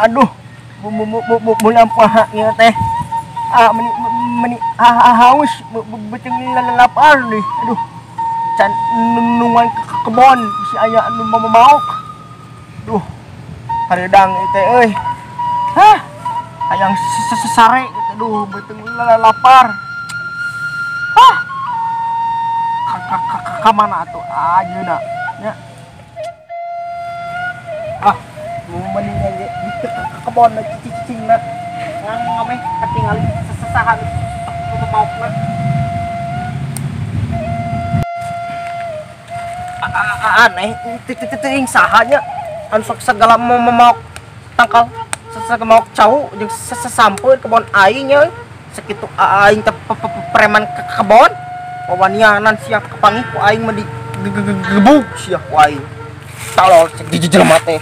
Aduh, mulampah ieu teh. Ah, meni haus beuteung lapar nih. Aduh. Can nungan kebon si aya anu mamaok. Duh. Hareudang ieu teh euy. Hah. Hayang sesare aduh beuteung lapar. Hah. Ka mana atuh ayeuna nya. Ah, mendingan ge di kebon cicing-cicingna. Ngameh katingali sesahan mamaokna. Aneh teuing saha nya anu sok sagala mamaok tangkal sesagala maok cau jeung sesampeun kebon aing nya sakitu aing teh preman ke kebon wawanianan sia kapanggih ku aing mah digebug sia ku aing tolol cek jelema teh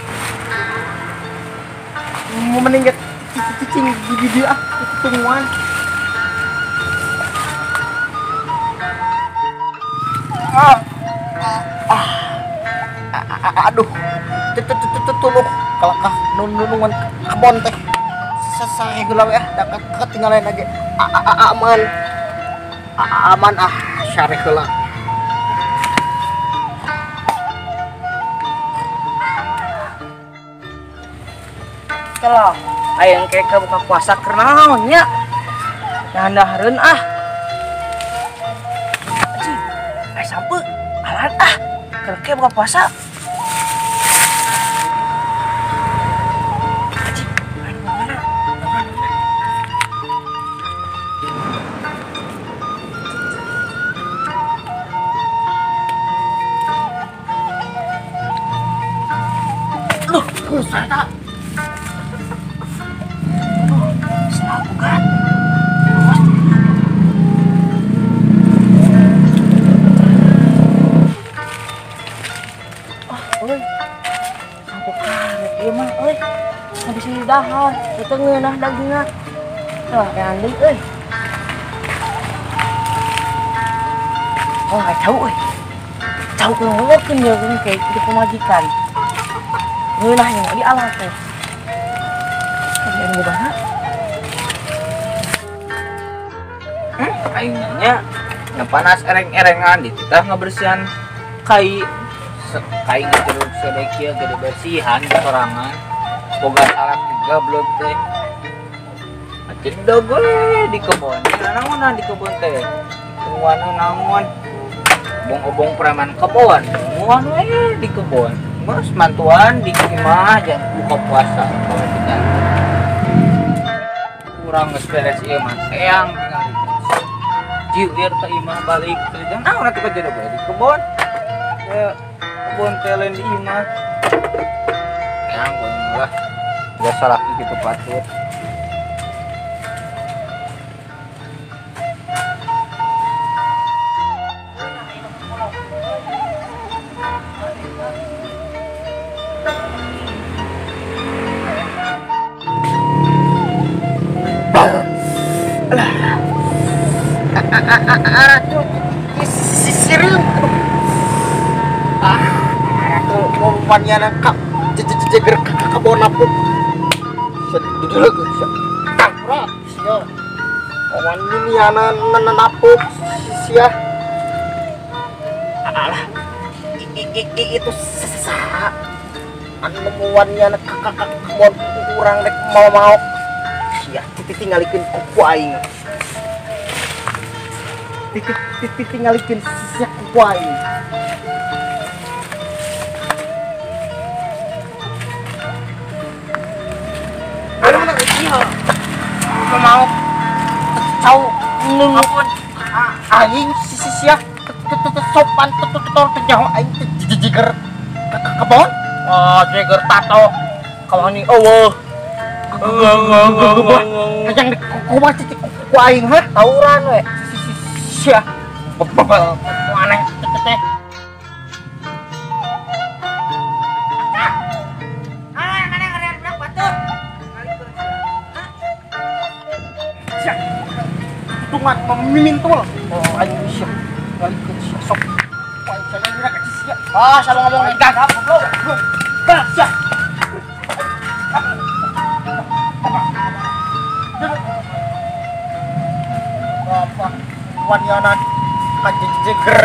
mending ge cicing di dieu ah tungguan. Aduh, tuluh kalakah nunungan kebon teh sesare heula we ah da ketinggalan lagi aman aman ah sare heula. Kalau aya engke ka buka puasa keur naon nya? Dahareun ah. Anjing, aya sampe alan ah. Keur ke buka puasa. Saya bukan. Ah, euy. Sampo karet ieu mah euy. Habis dahar, teu ngeunah dagingna. Tah, kayak deui euy. Oh, cau euy. Cau kulokeun ya kayak di pemajikan. Ngeunah yang di alam teh. Kalian gimana? Aing nya panas ereng-erengan di titah ngabersihan kai kai ngajeruk sedekia gede bersihan di sorangan. Boga salak juga belum teh. Acendog we di kebon. Naonan di kebon teh. Tungguan naon. Obong-obong preman kebon. Tungguan we di kebon. Mas mantuan di imah jangan buka puasa kalau kita kurang geus beres ieu mah eyang tinggal jilir ke imah balik teh naon atuh ka jero di kebon ya kebon teh lain di imah eyang lah biasa laki gitu patut. Aduh, sireum. Ah, aduh, waniana ka jejer ka kebon apuk. Sedulur tangkrap sia. Waniana napuk sia. Alah, itu saha anu waniana ka kebon urang rek mau-mau. Sia titingalikeun ku aing. Titingalikeun sia ku aing. Mau cau nungguan aing sisi sia sopan tutur nyaho aing jejer kebon. Oh, jeger tato kawani eueuh. Hayang kumaha cicik ku aing hah tawuran we sia bebel aneh teh. Tungan memimintul. Oh, aing sia. Ngalikeun sia sok. Aing sia ngira ka sia. Ah, salah ngomong gagap goblok. Bah, sia. Kawanianan kajejeger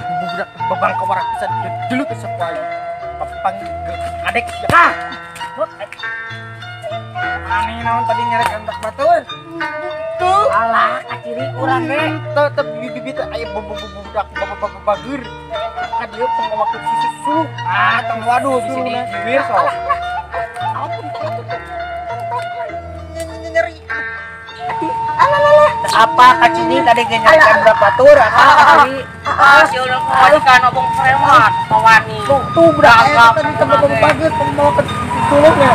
budak babang kawarak bisa dulu ke sekolah papang kadek ah aneh naon tadi nyerek endak batur tuh alah kaciri urang ge tetep bibit aya budak bager ka dieu pangawak susu ah tong waduh di sini jiwir sok nyeri alah apa kacini tadi ge nyerek endak batur ah si urang kan obong preman pawani tuh budak tadi bager pangawak sulungnya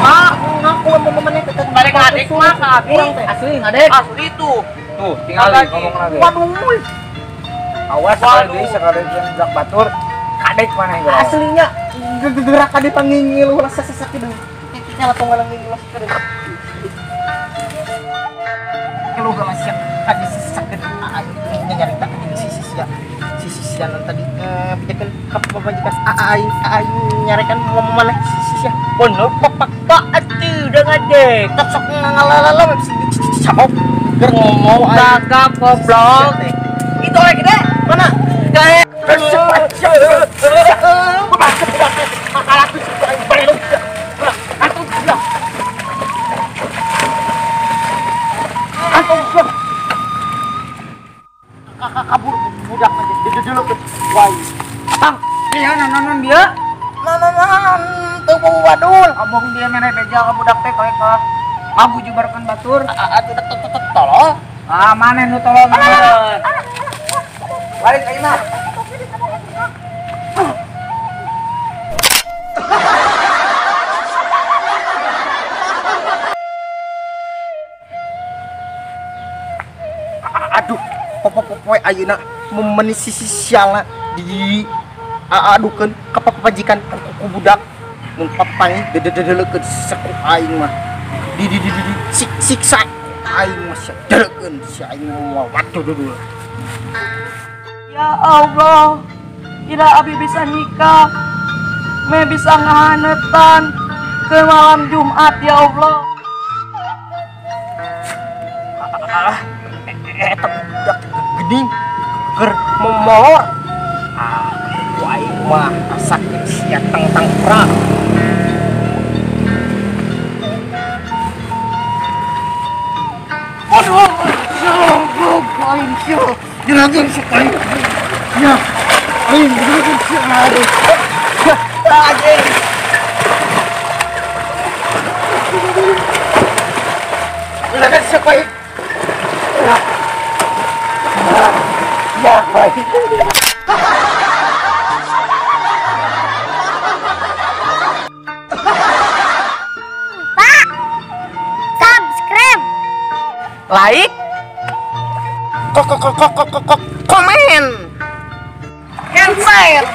ah ngaku momennya tetep balik ngadek mah ka abi asli ngadek asli tuh tuh tinggal ngomong lagi waduh awas sekali sekali budak batur kadek mana yang aslinya gerak kade pangingil ulah sesek kieu titiknya langsung ngalangingil kieu lu gak masih tadi sesak kieu aing nyarita sisi sia tadi pijekeun ka pamajikan aing nyarekan momoneh sisi sia bener papak atuh da ngadek tak sok ngalalala sabab ger ngomong gagap goblok itu lagi gede mana kabur budak aja dulu ke wai bang iya nanon dia nanon teu bau wadul abong dia mere beja ka budak teh koe ka ngabujubarkeun batur atuh tolol ah maneh nu tolol balik ka imah aduh popopoe ayeuna memeuni sisi sialna di adukeun ka papajikan ku budak mun papangi dededeleukeun saku aing mah di siksa aing mah deuleukeun si aing mah waduh dulu. Ya Allah, tidak abi bisa nikah, me bisa ngahanetan ke malam Jumat ya Allah. Ah, eta budak geuning keur momolor. Ah, aing mah sakit sia tangtang perang. Aduh, aing sia. Jeragan sekali. Ya, aing jeragan sekali. Anjing. Jeragan sekali. Ya, baik. Pak, subscribe, like, komen, and share.